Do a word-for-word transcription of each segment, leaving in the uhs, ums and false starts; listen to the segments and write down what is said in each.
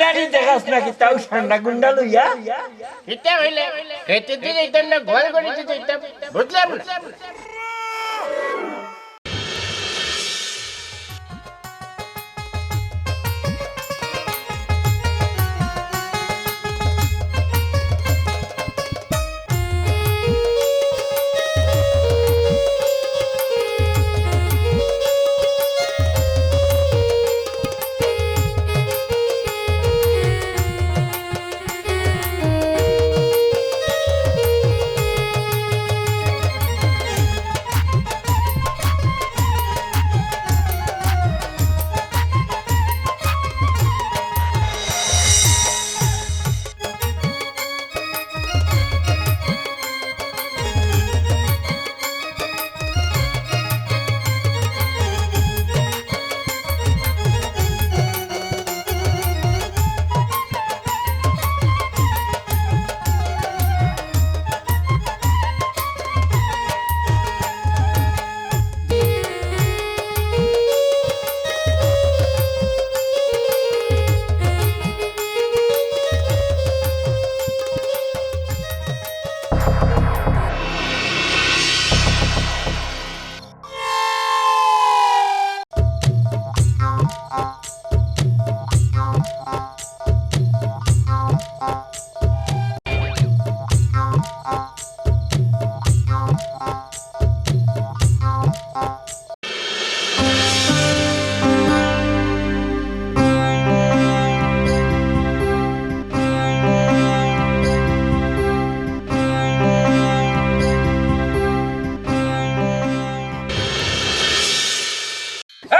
আরে দেখাস না কিতা, ঠান্ডা গুন্ডা লইয়া। ইতা অইলে খেতে দিলে ইতার না গোয়াল করে দিতে ইতা বুঝলাম না।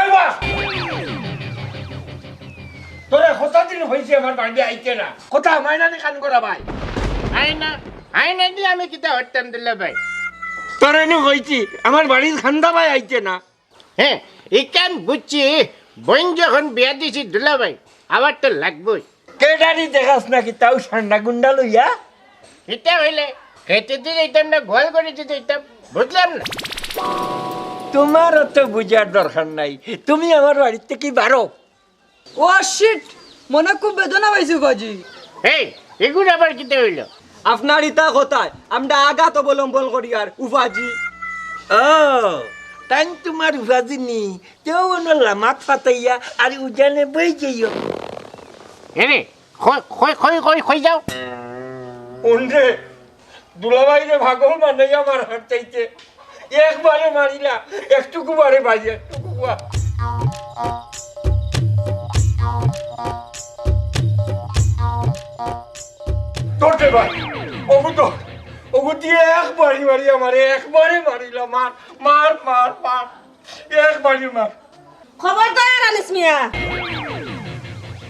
এই বা! তোরে কত দিন অইছে আমার বাড়িত আইতে না। কথা মাইনা নি কান করা ভাই। আয় না, আয় না দি আমি কিতা করতাম দুলা ভাই? তোরে নু কইছি আমার বাড়িত কান্দা ভাই আইতে না। হে, ইখান বুঝছি, বইন যখন বিয়া দিছি দুলা ভাই, আবার তো লাগবই। কেডারে দেখাস না কিতা, ঠান্ডা গুন্ডা লইয়া। ইতা অইলে খেতে দিলে ইতার না গোয়াল করে দিতে ইতা বুঝলাম না। তোমার অত বুঝার দরকার নাই, তুমি আমার বাড়িত থাকি বারো। ও শিট, মনে খুব বেদনা পাইছি ফুফাজি। এই, এগুন আবার কিতা অইলো? আপনার ইতা কথায় আমরা আঘাত অবলম্বন করিয়ার ফুফাজি। ও, তাইন তোমার ফুফাজি নি, তেউ অনো লামাত ফাতাইয়া আর উজানে বই যাইও। এরে, কই, কই, কই, কই, কই যাও? অনরে, দুলাভাইরে পাগল বানাইয়া মারার চাইতে একবারে মারিলা, একটুকু বারে ভাই, একটুকু বা। ধরতে ভাই, ওগু তো, ওগু দিয়ে একবারে মারি আমারে, একবারে মারিলা, মার, মার, মার, মার, একবারে মার। খবরদার আনিস মিয়া।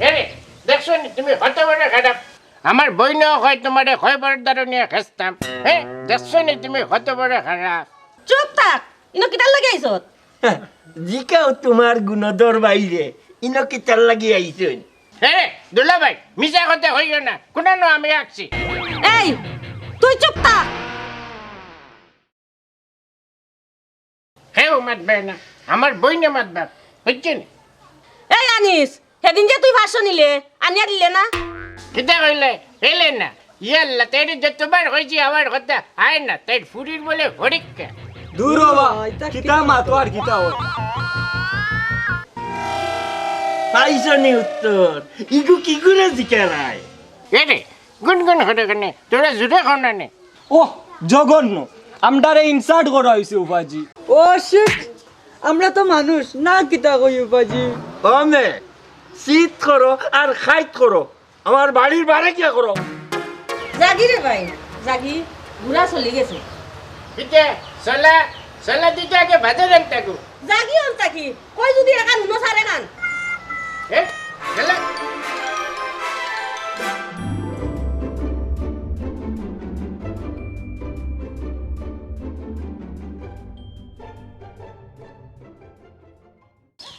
এরে, দেখছো নি তুমি কত বড় খারাপ? আমার বইনে কয় তোমারে কয় বড় দারুণিয়া খেসতাম। হ্যাঁ, দেখছো নি তুমি কত বড় খারাপ? চুপ থাক, ইনো কিতার লাগি আইছত? জিকাও তোমার গুণধর ভাইরে, ইনো কিতার লাগি আইছইন? এরে, দুলা ভাই, মিছা কথা কইও না, কুনানো আমি আছি। এই, তুই চুপ থাক। কেউ মাতবে না, আমার বইনে মাতবা, বুঝছো নি? এই আনিস, সেদিন যে তুই পাঁচশো নিলে, আনিয়া দিলে না? কিতা কইলে? এলে না। ইয়াল্লা, তাইরে যতবার কইছি আমার কথা, আয় না, তাইর ফুরির বলে হরিক্কা। দূর হ বা, কিতা মাতো আর কিতা অয়? পাইছো নি উত্তর? ইগু কিগুরে জিকারায়? এরে, গুনগুন করে কেনে, তোরা জুরে কও না নে। ওহ, জঘন্য। আমরারে insult করা অইছে, ফুফাজি। ও শিট, আমরা তো মানুষ, না কিতা কই, ফুফাজি? কমে, শীত করো আর খাইত করো। আমার বাড়ির বারে কিয়া করো? জাগি রে ভাই, জাগি, ঘুড়া চলি গেছে। পিতে, চলা, চলা দিতে আগে বাজার আনতে গো। জাগি অন থাকি, কই যদি এখান উনো সারে খান। এ, চলা।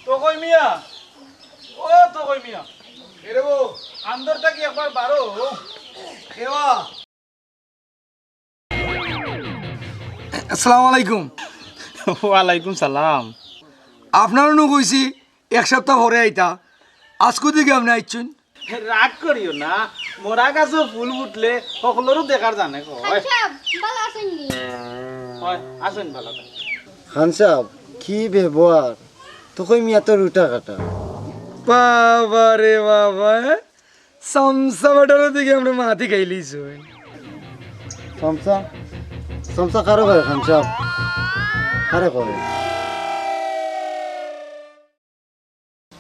তকই মিয়া, ও তকই মিয়া, এরে বউ, আন্দর থাকি একবার বারো, এবা। আসসালামু আলাইকুম। ওয়ালাইকুম সালাম। আপনারে নু কইছি এক সপ্তাহ পরে আইতা, আইজকু দেখি আপনে আইছইন। রাগ করিও না, মরা গাছো ফুল ফুটলে হকলরও দেখার জানে কয়। খান সাব, ভালা আছইন নি? অয়, আছইন ভালা থাকইন। খান সাব, কি ব্যবহার? তকই মিয়া তো রুটা কাটা। বাবা রে বাবা, হ্যাঁ? চামচা বেটারও দেখি আমরা মাটি খাইলিছইন। চামচা? চামচা কারে কয় খান সাব? কারে কয়?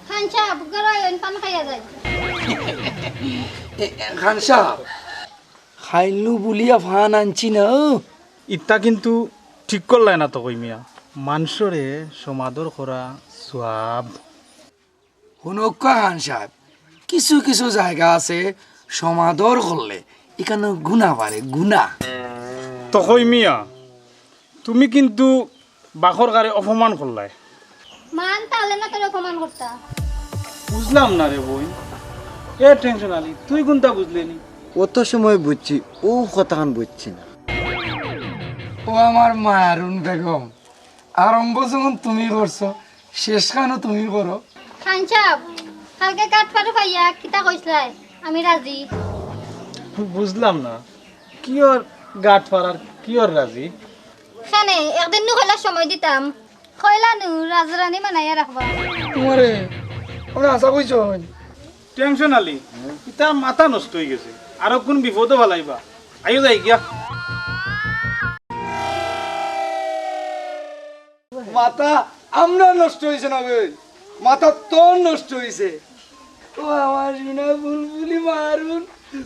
খান সাব, ঘরো আইন, পান খাইয়া যাই। এ, এ, খান সাব, খাইলু বুলিয়া ফান আনছি না। ইতা কিন্তু ঠিক করলায় না তকই মিয়া। মানষরে সমাদর করা সওয়াব। হুনউক্কা খান সাব, কিছু কিছু জাগা আছে সমাদর করলে ইখানো গুনা বাড়ে, গুনা। তকই মিয়া, তুমি কিন্তু বাখর গারে অপমান করলায়। মান তালে না তোর অপমান করতা। বুঝলাম না রে বইন। এ টেনশন আলী, তুই কুনটা বুঝলে নি? অত সময় বুঝছি, অউ কথাখান বুঝছি না। ও আমার মায়ারুন বেগম, আরম্ভ যখন তুমি করছো, শেষখানও তুমি করো। খান সাব, কালকে গাটফারু পাইয়া কিতা কইছলায়, আমি রাজি। বুঝলাম না, কিওর গাটফার আর কিওর রাজি? কেনে, একদিন নু কইলা সময় দিতাম, কইলা নু রাজরানী বানাইয়া রাখবা। তোমারে, আমরা আশা কইছো। টেনশন আলী, ইতা মাথা নষ্ট অইগেছে, আরো কুন বিপদো ফালাইবা। আইও যাই গিয়া। মাথা আমরার নষ্ট অইছে না বে, মাথা তোর নষ্ট অইছে। ও আমার সোনা বুলবুলি মায়ারুন,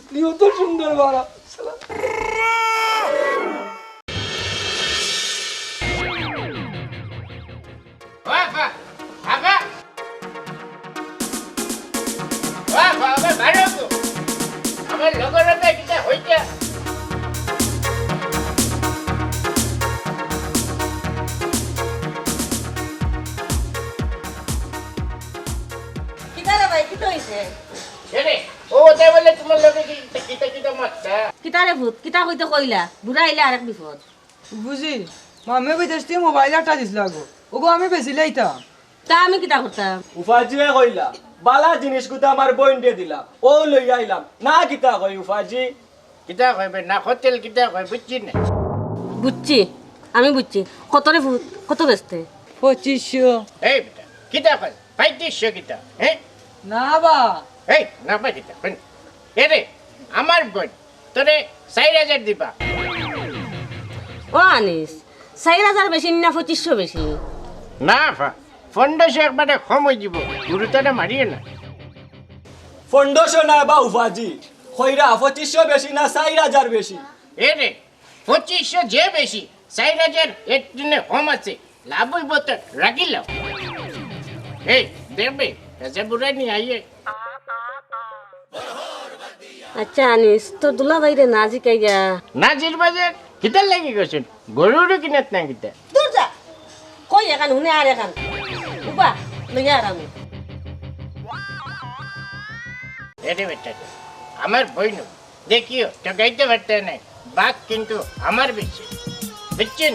তুই অত সুন্দর বাড়া। বাবা, বাবা। বাবা, বাবা, বাড়াও তো। আমার লগর একটা কিতা হইছে। কিতা রে ভাই, কিতা হইছে? এরে, ও ওটা বলে তোমার লগে কি, কিতা, কিতা মাততা? কিতা রে ভূত, কিতা কইতে কইলা? বুড়া আইলে আরেক বিপদ। বুঝি, মামে বিদেশ থাকি মোবাইল একটা দিছলা গো। ওগো আমি বেচিলাইতাম। তা আমি কিতা করতাম? উফাজিয়ে কইলা, বালা জিনিস গুতা আমার বইনরে দিলা, অউ লইয়া আইলাম। না কিতা কই উফাজি? কিতা কইবে না, হোটেল কিতা কই, বুঝছি না। বুঝছি, আমি বুঝছি। কত রে ভূত, কত বেচতে? পঁচিশশো। এই বেটা, কিতা কই? পঁয়ত্রিশশো কিতা, হ্যাঁ? না বা। এই, না বা কিতা, হুন। এরে, আমার বইন, তোরে চাইর হাজার দিবা। ও আনিস, চাইর হাজার বেশি না পঁচিশশো বেশি? না ফা, পনেরোশো একবারে কম অইযিবো, গুরুতাটা মারিও না। পনেরোশো না বা উফাজি, কইরা পঁচিশশো বেশি না চাইর হাজার বেশি? এরে, পঁচিশশো যে বেশি, চাইর হাজার এর দিনে কম আছে, লাভ অইবো তো রাখিলাও। এই, দেখবে, এসে বুড়া নিয়ে আইয়ে। আচ্ছা আনিস, তোর দুলাভাইরে না জিকাইগা। নাজির বাজার, কিতার লাগি গেছেন? গরু উরু কিনাত না কিতা? দূর যা। কই এখান হুনে আর এখান। উবা, লইয়া আর আমি। এরে বেটা, আমার বইন, দেখিও, তো গাইতে পারতে নাই। বাঘ কিন্তু আমার বেশি। বুঝছেন?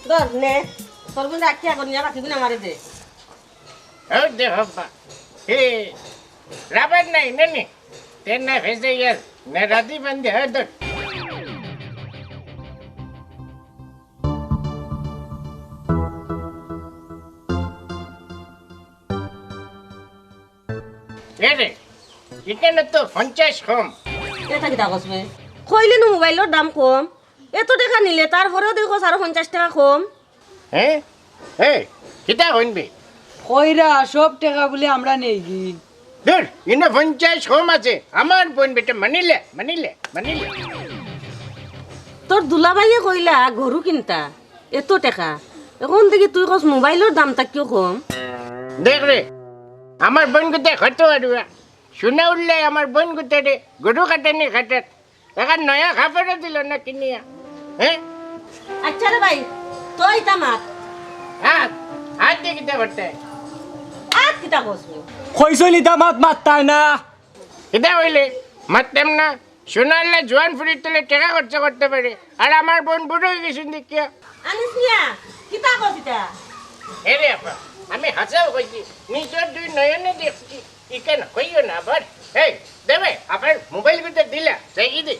ধর, নে। তোর গুণ রাখি আগর নিয়া বাকি গুণ আমারে দে। ও দে হব্বা। হে, রাবার নাই, নে, নে। তেন না ফেসে গেল। নে, রাতি বান্ধে, ও ধর। এ রে, ইখানো তো পঞ্চাশ কম। এটা কিতা কস বে? কইলে নু মোবাইলর দাম কম। এত টেকা নিলে, তারপরেও দেখো আরো পঞ্চাশ টেকা কম। হ্যাঁ? এই, কিতা কইন বে? কইরা সব টেকা বুলে আমরা নেইগি। ধুর, ইনো পঞ্চাশ কম আছে। আমার বইন বেটা মানিলে, মানিলে, মানিলে। তোর দুলাভাইয়ে কইলা গরু কিনতা, এত টেকা। এখন দেখি তুই কস মোবাইলর দাম থাকিও কম। দেখ রে, আমার বইন গুতে কত আড়ুয়া। সোনা উঠলে আমার বইন গুতে রে, গরু কাটানি কাটাত। এখন নয়া কাপড়ও দিল না কিনিয়া। হ্যাঁ? আচ্ছা রে ভাই, তুই ইতা মাত। হাত, হাত দি কিতা করতে? আত কিতা কস নি? কইছইন ইতা মাত মাততায় না। কিতা কইলে? মাততাম না। সোনাল্লা জোয়ান ফুরির তলে টেকা খরচ করতে পারে, আর আমার বইন বুড়া অই গেছইন দেখিয়া। আনিস মিয়া, কিতা কস ইতা? এরে আপা, আমি হাছাউ কইছি, নিজর দুই নয়নে দেখছি, ইখান কইও না আবার। এই, দেবে, আবার মোবাইল কিতা দিলা, যাই দি।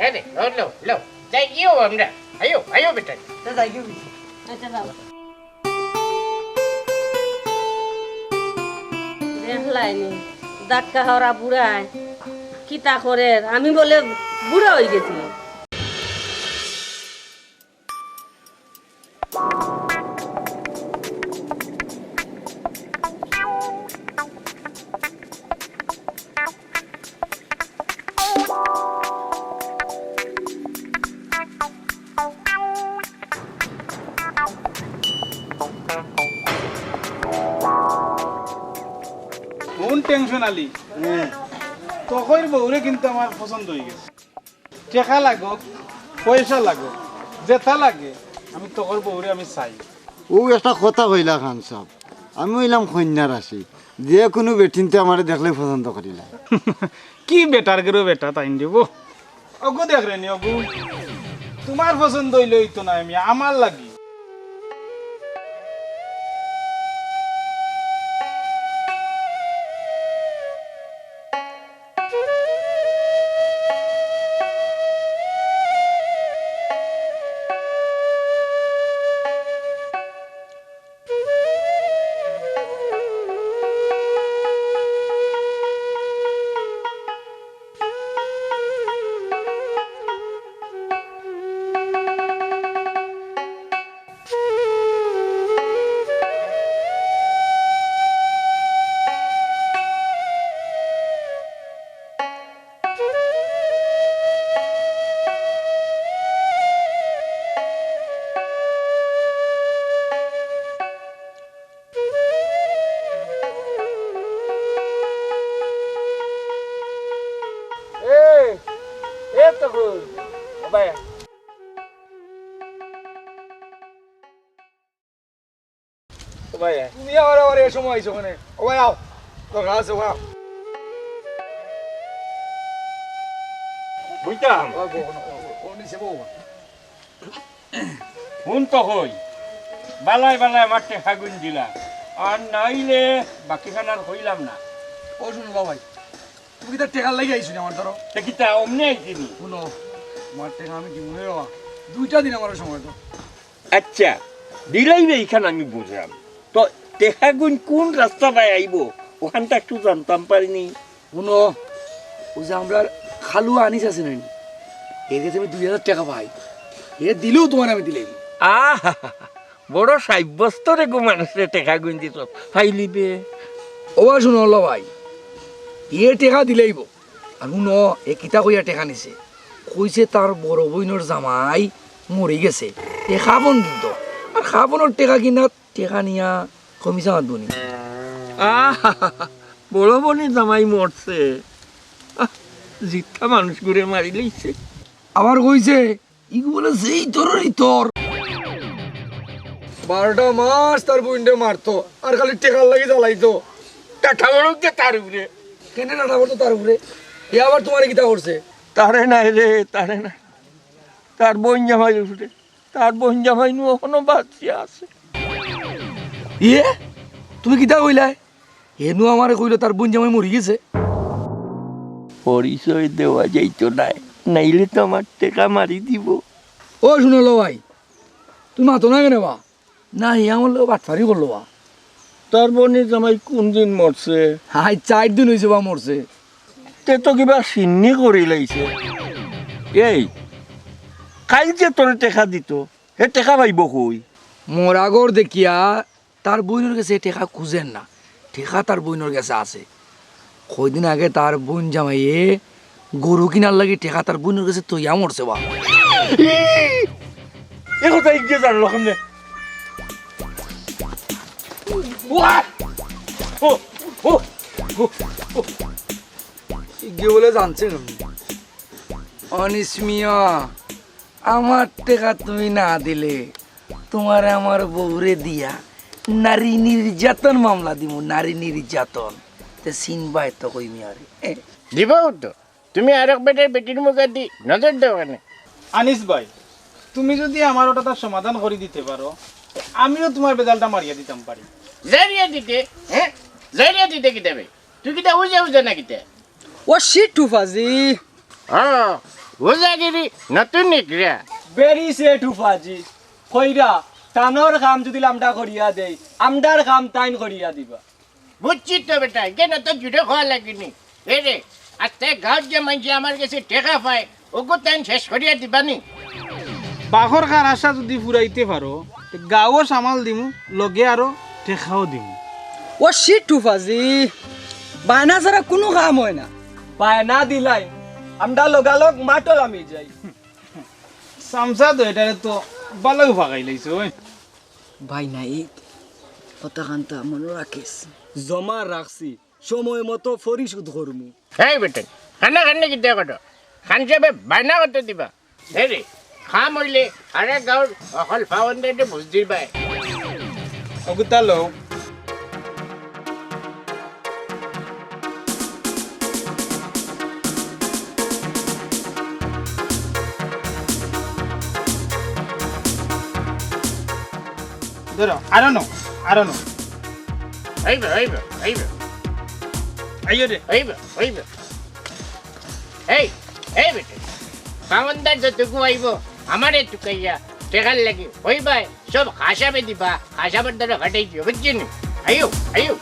এরে, লও, লও, লও। যাই গিও আমরা। আইও, আইও বেটা। তে যাই গিও। আচ্ছা, যাও। দেখলায়নি, ধাক্কা খাওরা বুড়ায় কিতা করের, আমি বলে বুড়া অই গেছি। কোন টেনশন আলী? তকর বউরে কিন্তু আমার পছন্দ অই গেছে। টেকা লাগউক, পয়সা লাগউক, যেতা লাগে, আমি তকর বউরে আমি চাই। অউ একটা কথা কইলা খান সাব, আমি অইলাম কইন্যা রাশি, যে কুনু বেটিন্তে আমারে দেখলে পছন্দ করিলা। কি বেটার গরু বেটা তাইন দিব? অগু দেখরে নি অগু, তুমার পছন্দ অইলে অইতো না, আমি আমার লাগি। এই, এ তো কই? ও ভাই। ও ভাই। তুমি আবার, আবার এই সময় আইছো কেনে? ও ভাই, আও। দরকার আছে, আও। বুঝতাম। ও, ও, ও, ও, ও, নিচে বউ। হুন তো কই, বালায় বালায় আমার টেকাগুইন দিলা, আর নাইলে বাকিখান আর কইলাম না। ও শুনো বাবাই, তুমি কিতা টেকার লাগি আইছো নি আমার ধরো? তে কিতা অমনে আইছি নি? শুনো, তোমার টেকা আমি দিমু রে বাবা, দুইটা দিন আমার সময় দাও। আচ্ছা, দিলাইবে ইখান আমি বুঝলাম, তো টেকাগুইন কুন রাস্তা বায় আইবো, অখানটা একটু জানতাম পারি নি? হুনো, অউ যে আমরার খালু আনিস আছে না নি? এর গেছে আমি দুই হাজার টেকা পাই। এ দিলেউ তোমারে আমি দিলাইমু। আহা, বড় সাব্যস্ত রে গো মানুষরে টেকাগুইন দিছস। পাইলিবে। ও বা শুনো অলা ভাই, এ টেকা দিলাইবো। আর হুনো, এ কিতা কইয়া টেকা নিছে? কইছে তার বড় বইনর জামাই মরি গেছে। এ কাফন কিনতো। আর কাফনর টেকা কিনাত টেকা নিয়া কমিছে আমার বইনে। আহা, বড় বইনর জামাই মরছে। আহ, জিতা মানুষগুরে মারিলাইছে। আবার কইছে, ইগু বলে যেই তোর ওই তোর। বারোটা মাস তার বইনরে মারতো, আর খালি টেকার লাগি জ্বালাইতো। টাটা বড় যে তার উপরে। কেনে টাটা বড় তার উপরে? এ আবার তোমারে কিতা করছে? তারে নায় রে, তারে নায়। তার বইন জামাইর উপরে। তার বইন জামাই নু অখনো বাঁচিয়া আছে। ইয়ে? তুমি কিতা কইলায়? হেনু আমারে কইলো তার বইন জামাই মরি গেছে। পরিচয় দেওয়া যাইতো নায়, নাইলে তো আমার টেকা মারি দিবো। ও শুনো লো ভাই, তুমি মাতো না কেনে বা? না, হে আমার লগে বাটপারি করলো বা। তার বইনর জামাই কুন দিন মরছে? হায়, চাইর দিন অইছে বা মরছে। তে তো কিবা সিন্নি করিলাইছে। এই, কাইল যে তোরে টেকা দিতো, হে টেকা পাইবো কই? মরা ঘর দেখিয়া তার বইনর গেছে টেকা খুজের না, টেকা তার বইনর গেছে আছে। কয়দিন আগে তার বইন জামাইয়ে গরু কিনার লাগি টেকা তার বইনর গেছে থইয়া মরছে বা। এ কথা ইগে জানলো কেমনে? ওয়া! ও, ও, ও, ও। ইগে বলে জানছে কেমনে? আনিস মিয়া, আমার টেকা তুমি না দিলে, তুমারে আমার বউরে দিয়া নারী নির্যাতন মামলা দিমু, নারী নির্যাতন। তে চিনবায় তো কইমি আরে। দিবাও তো। তুমি আরক বেটার বেটির মুখেদি নজর দেও কেনে? আনিস ভাই, তুমি যুদি আমার অটার সমাধান করি দিতে পারো, আমিও তুমার বেজালটা মারিয়া দিতাম পারি। জারিয়া দিতে? হ্যাঁ, জারিয়া দিতে কিতা বে? তুই কিতা উজা উজা না কিতা? ও শিট ফুফাজি। ও, উজাগিরি নতুন নিকরা। বেরি সে ফুফাজি। কইরা, তানর কাম যুদি আমরা করিয়া দেই, আমরার কাম তাইন করিয়া দিবা। বুঝছি তো বেটা, কেনে তো জুরে কওয়া লাগেনি। এ রে, আস্তা গাঁওত যে মাইনষে আমার গেছে টেকা পায়, অগু তাইন শেষ করিয়া দিবানি। বাঘর খার আশা যুদি ফুরাইতে পারো, তে গাঁওও সামাল দিমু, লগে আরো টেকাও দিমু। ও শিট ফুফাজি, বায়না ছাড়া কুনু কাম অয় না। বায়না দিলাই, আমরা লগালগ মাঠো লামি যাই। সামসা তো এটারে তো ভালাউ ফাঁকাই লাইছে, ওই। ভাই নাইত, কথাখান তো মনো রাখিস। জমা রাখছি, সময় মতো পরিশোধ করমু। এই বেটা, কান্না কান্না কিতা করো? খান সাবে বায়না কত দিবা? হে রে, কাম অইলে আরে গাঁওর অকল পাওন দে বুঝ দিবায়। অগুতা লও। ধরো, আরো নো, আরো নো। অইবো, অইবো, অইবো। আইও রে। অইবো, অইবো। এই, এই বেটা, পাওনদার যতগু আইবো, আমারে তুকাইয়া, টেকার লাগি, অইবায়, সব খাসাবে দিবা, খাসাবের দ্বারা ফাটাই দিও, বুঝছো নি? আইও, আইও।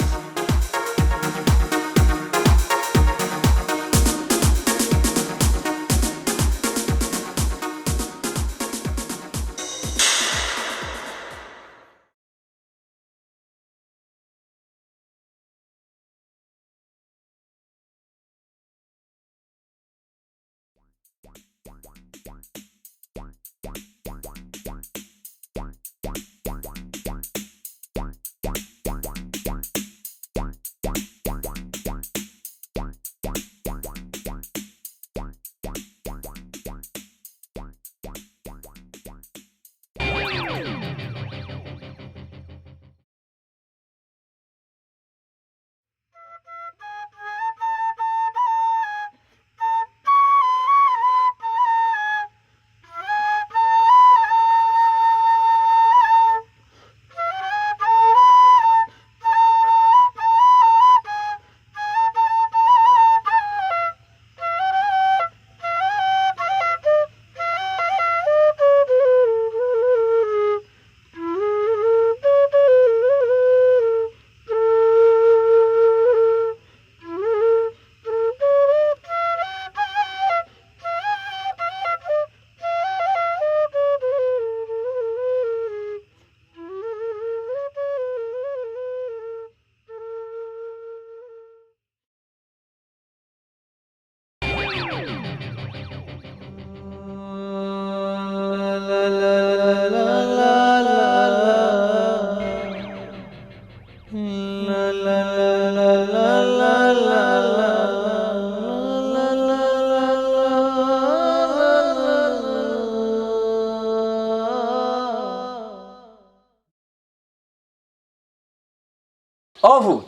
ও ফুত,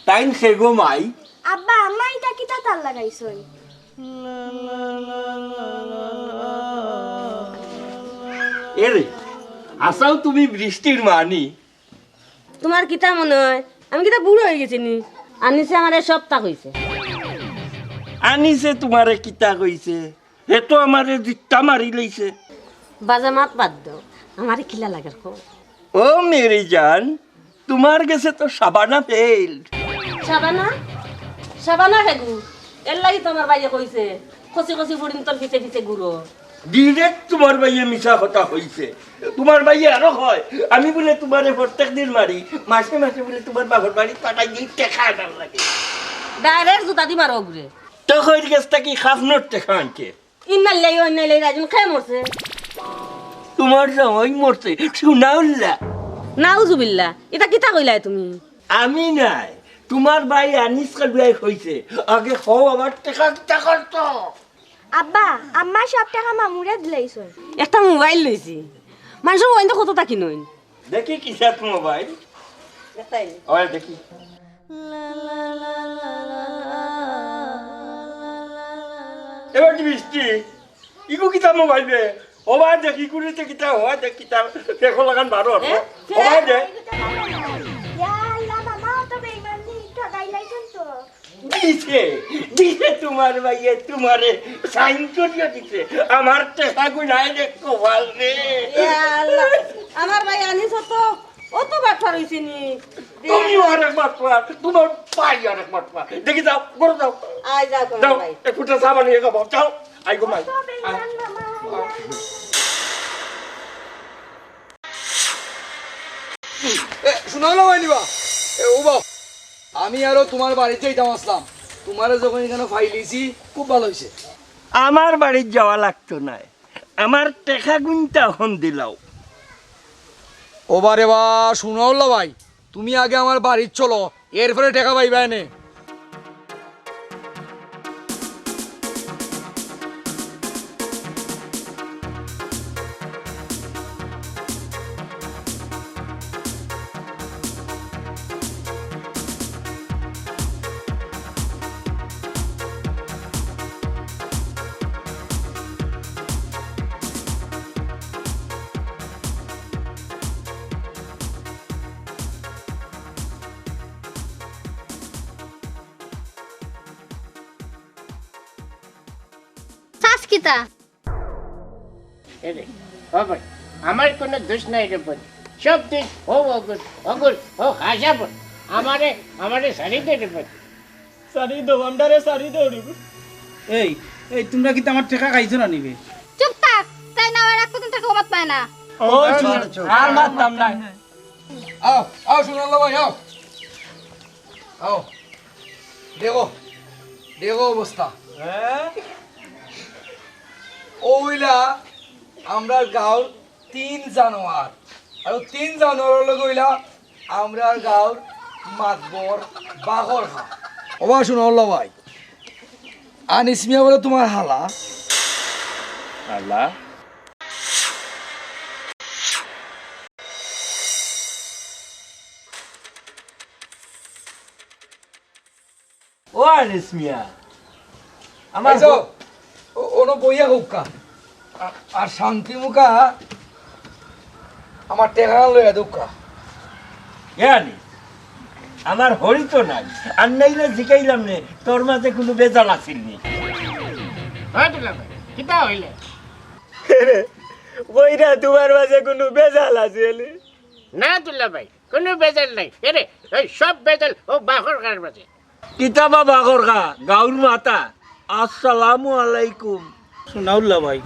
তাইন কে গো মাই? আব্বা, আম্মা ইতা কিতা তার লাগাইছইন? এরে, আছাও তুমি বৃষ্টির মা নি? তুমার কিতা মনে অয়? আমি কিতা বুড়া অইগেছি নি? আনিসে আমারে সবতা কইছে। আনিসে তুমারে কিতা কইছে? হে তো আমারে জিত্তা মারি লইছে। বাজে মাত বাদ দেও, আমারে কিলা লাগের কও। ও মেরি জান, তুমার গেছে তো শাবানা ফেইল। শাবানা? শাবানা হেগু? এর লাগি তো আমার ভাইয়ে কইছে, কচি কচি ফুড়িন্তর পিছে পিছে ঘুরো। Direct তুমার ভাইয়ে মিছা কথা কইছে। তুমার ভাইয়ে আরো কয়, আমি বুলে তুমারে প্রত্যেক দিন মারি, মাসে মাসে বুলে তুমার বাপর বাড়ি পাঠাই দেই টেকা আনার লাগি। Direct জুতা দি মারো অগুরে। তো কইর গেছ থাকি খাফনর টেকা আনছে। ইন্না লিল্লাহি ওয়া ইন্না ইলাইহি রাজিউন। কে মরছে? তুমার জামাই মরছে, সুনাউল্লাহ। নাউজুবিল্লাহ, ইতা কিতা কইলায় তুমি? আমি নায়, তুমার ভাই আনিস কালুয়ায় কইছে। আগে কও আমার টেকা কিতা করতো? আব্বা, আম্মায় সব টেকা মামুরে দিলাইছইন। একটা মোবাইল লইছি। মানষর মোবাইল তো কত থাকি নইন। দেখি কিসাত মোবাইল। ওই দেখি। এবার কি মিষ্টি? ইগু কিতা মোবাইল রে? ওবা দেখি কুড়িতে কিতা, ওবা দেখ কিতা, দেখো লাগান বারো। হ্যাঁ? ওবা দে। ইয়া আল্লাহ, মামা, ও তো বেইমান নি, ঠগাইলাইছইন তো। দিছে, দিছে তোমার ভাইয়ে তোমারে সাইন করিয়া দিছে। আমার টেকা গুনায় রে কপাল রে। ইয়া আল্লাহ, আমার ভাই আনিস তো, ও তো বাটপার অইছে নি। তুমিও আরেক বাটপার, তোমার ভাই আরেক বাটপার। দেখি যাও, ঘরো যাও। আয় যাও, তোমার যাও, ভাই। এক ফুটা চা বানিয়ে খাবো, যাও। আই গো মাই। আয়। এ, শুনাও না, মাইনিবা। এ, ও বাপ, আমি আরো তোমার বাড়িত যাইতাম আসলাম। তোমারে যখন এখানো ফাইলিছি, খুব ভালা অইছে। আমার বাড়িত যাওয়া লাগতো নায়, আমার টেকা গুনতা অখন দিলাও। ও বা রে বা, শুনাও লা ভাই, তুমি আগে আমার বাড়িত চলো, এরপরে টেকা পাইবা এনে। চাস কিতা? এরে, ও ভাই, আমার কোনো দোষ নাই রে ভাই। সব দোষ ও অগুর, অগুর, ও হাসাবর। আমারে, আমারে ছাড়ি দে রে ভাই। ছাড়ি দেও, আমরারে ছাড়ি দেও রে ভাই। এই, এই, তোমরা কিতা আমার টেকা খাইছো না নি বে? চুপ থাক, তাই না আর এক পর্যন্ত কমাত পায় না। ও, চুপ, আর মাততাম না। আও, আও, শুনাও লা ভাই, আও। আও। দেখো, দেখো অবস্থা। হ্যাঁ? অউ অইলা আমরার গাঁওর তিন জানোয়ার। আর অউ তিন জানোয়ারর লগে অইলা আমরার গাঁওর মাতবর বাঘর খা। ওবা শুনাও লা ভাই। আনিস মিয়া বুলে তোমার হালা। হালা? ও আনিস মিয়া, আমার এই তো, ও-, অনো বইয়া কউক্কা। আ-, আর শান্তি মুখা আমার টেকা লইয়া দেউক্কা। এ আনিস, আমার হরি তো নাই, আর নাইলে জিকাইলাম নে, তোর মাঝে কুনু বেজাল আছিল নি? হ্যাঁ দুলাভাই, কিতা অইলে? রে, বইরা তোমার মাঝে কুনু বেজাল আছিল নি? না দুলাভাই, কুনু বেজাল নাই। এরে, এই সব বেজাল অউ বাঘর খার মাঝে। কিতা বা বাঘর খা, গাঁওর মাথা। আসসালামু আলাইকুম। শুনাও লা ভাই,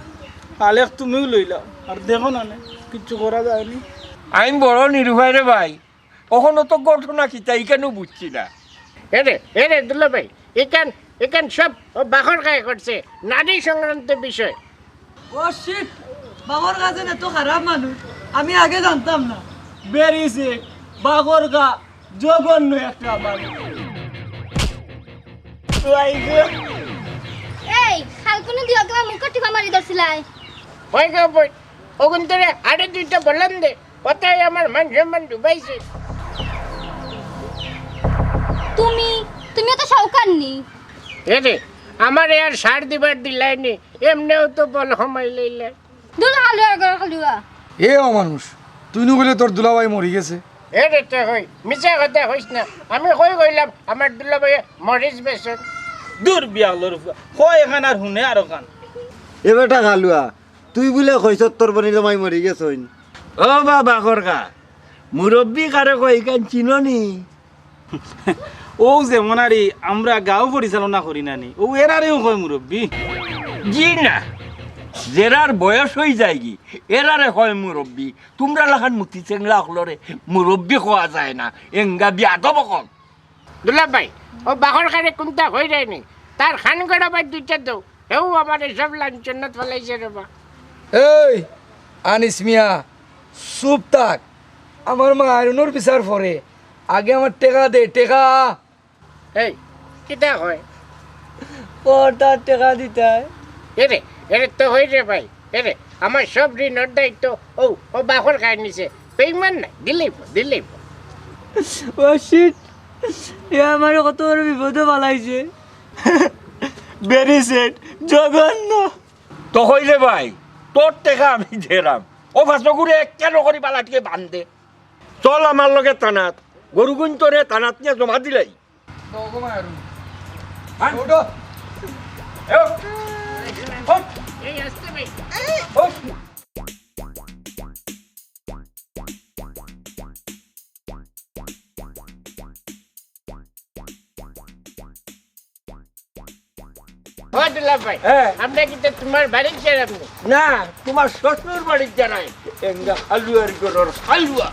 আলেক তুমিও লইলাও, আর দেখো না নে, কিচ্ছু করা যায়নি। আমি বড় নিরুপায় রে ভাই, অখনো তো ঘটনা কিতা, ইখানও বুঝছি না। এরে, এরে দুলাভাই, ইখান, ইখান সব অউ বাঘর খায় করছে, নারী সংক্রান্ত বিষয়। ও শিট, বাঘর খা যে এত খারাপ মানুষ, আমি আগে জানতাম না। বেরি সিক, বাঘর খা জঘন্য একটা মানুষ। এই, খালকুনি দিয়া অগুরে মুখো টিপা মারি ধরছিলায়। ওই গো বই, অগুন্তরে আরো দুইটা বলন দে। অতায় আমার মান সম্মান ডুবাইছে। তুমি, তুমিও তো সউকার নি। এরে, আমারে আর সার দিবার দিলায় নি, এমনেও তো বল হমাই লইলায়। দুলা খালুয়া, ঘর খালুয়া। এ অমানুষ, তুই নু কইলে তোর দুলাভাই মরি গেছে। এরে তে কই, মিছা কথা কইস না। আমি কই কইলাম, আমার দুলাভাই মরিচ বেচন। দূর বিয়ালর ফুয়া, কয় এখান আর হুনে আর ওখান। এ বেটা খালুয়া, তুই বুলে কইছত তোর বইনর জামাই মরি গেছইন। ও বাবা করকা, মুরব্বি কারে কয় ইখান চিনো নি? অউ যেমন আরি আমরা গাঁও পরিচালনা করি না নি, অউ এরারেও কয় মুরব্বি। জি না, যেরার বয়স অই যায়গি, এরারে কয় মুরব্বি। তুমরা লাখান মুতি চেংড়া অকলরে মুরব্বি কওয়া যায় না, এঙ্গা বিয়াদব অকল। দুলাভাই, অউ বাঘর খারে কুন্তা কইরায় নি, তার খান গড়াবার দুইটা দেও, হেউ আমারে সব লাঞ্ছনাত ফালাইছে রে বা। এই আনিস মিয়া, চুপ থাক, আমার মাইরুনর বিচার পরে, আগে আমার টেকা দে, টেকা। এই, কিতা কয়? পর তার টেকা দিতায়। এরে, এরে তো হই রে ভাই। এরে, আমার সব ঋণর দায়িত্ব ও, ও বাপর খায় নিছে। বেইমান না, দিলেই পো, দিলেই পো। ও শিট, এ আমারে কত বড় বিপদো ফালাইছে। ভেরি স্যাড, জঘন্য। তো হই রে ভাই, তোর টেকা আমি দেরাম। ও ফাঁসগুরে কেন করি বালাটিকে বান্ধে। চল আমার লগে থানাত, গরুগুইন তোরে থানাত নিয়া জমা দিলাই। হ্যাঁ? এ, হট। এই আসতে ভাই। হট। ও দুলা ভাই, হ্যাঁ। আমরা কিন্তু তোমার বাড়ির যারাম নি? না, তোমার শ্বশুর বাড়ির যারাই। এঙ্গা হালুয়ার ঘরর হালুয়া।